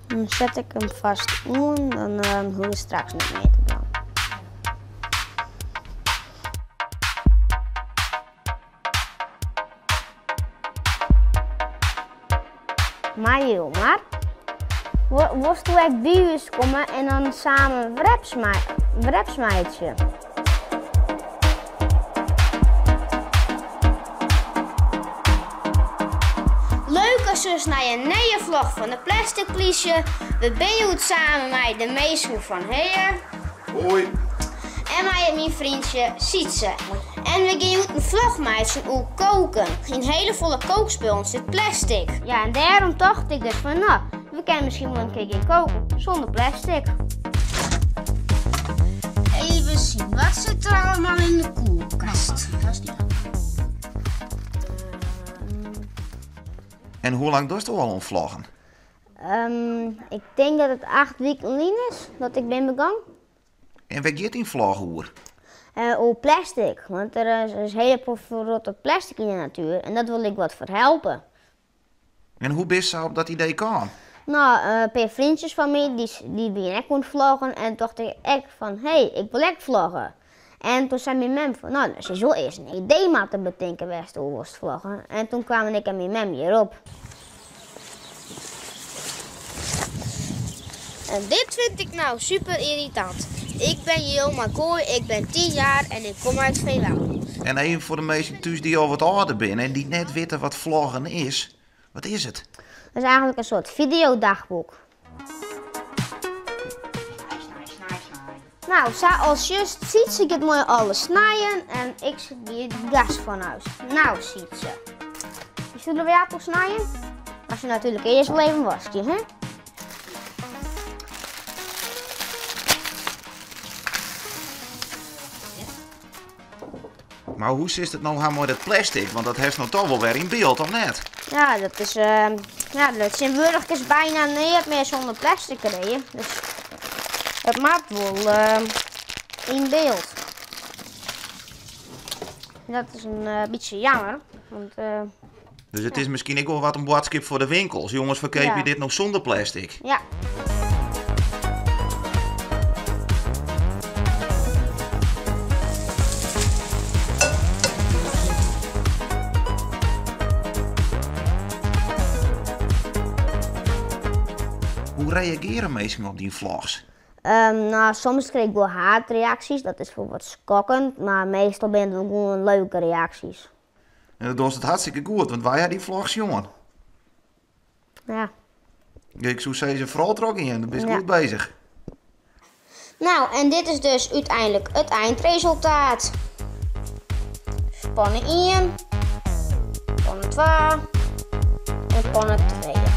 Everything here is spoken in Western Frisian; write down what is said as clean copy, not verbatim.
Dan set ik him fêst oan, dan hoech ik straks net mear te dwaan. Mar Jilmar, wolsto ek by ús komme en dan samen wraps meitsje? Leuk as sus nei in nije vlog fan de Plastic Plysje. We binne hjoed samen mei de minsken fan Hea. Hoi. En mei myn freontsje Sytse. En we gean hjoed in vlog meitsjen oer koken. Yn hele folle kookspullen sit plastic. Ja, en dêrom tocht ik dus fan no, we kinne miskien wol in kear gean koken sûnder plastic. Even sjen, wat sit der allegear yn de kuolkast? En hoe lang dochsto al oan vloggen? Ik tink dat it 8 wiken lyn is dat ik bin begûn. En wêr giet dyn vlog oer? Oer plastic, want der is hiele protte ferrotte plastic yn de natuer en dat wol ik wat ferhelpe. En hoe bist sa op dat idee kaam? No, in pear freontsjes fan my dy wiene ek oan it vloggen en tocht ik ek fan hé, ik wol ek vlogge. En toen sei myn mem fan no, dan silst wol earst in idee moatte betinke wêr'tst oer wolst vlogge. En toen kwamen ik en myn mem hjirop. En dit vind ik nou super irritant. Ik ben Jilma Kooi, ik ben 10 jaar en ik kom uit Veenwouden. En even foar de minsken thús dy't al wat âlder binne en dy't net witte wat vloggen is, wat is it? Dat is eigentlik in soart fideodagboek. Nou, sa as just Sytse giet moai alles snijen en ik sit by it gasfornuis. Nou, Sytse, bist der wer apels snijen? Moatst se natuerlik earst wol even waskje, hè? Mar hoe sitst it no ha mei dat plastic? Want dat hast no toch wol wer yn byld, of net? Ja, dat is, ja, tsjintwurdich is byna neat mear sûnder plastic krije. Dus it moat wol yn byld. Dat is in bytsje jammer. Want, Dus it is miskien ek wol wat in boadskip foar de winkels. Jonges, ferkeapje dit no sûnder plastic? Ja. Hoe reagearje minsken op dyn vlogs? No, soms krij ik wol haatreaksjes, dat is wol wat skokkend, mar meastal binne it wol gewoan leuke reaksjes. En dat dochst it hartstikke goed, want wy ha dy vlogs sjoen. Ja. Ik soe sizze, foaral trochgean, dan bist goed bezich. Nou, en dit is dus úteinlik it eindresultaat. Panne 1, panne 2 en panne 3.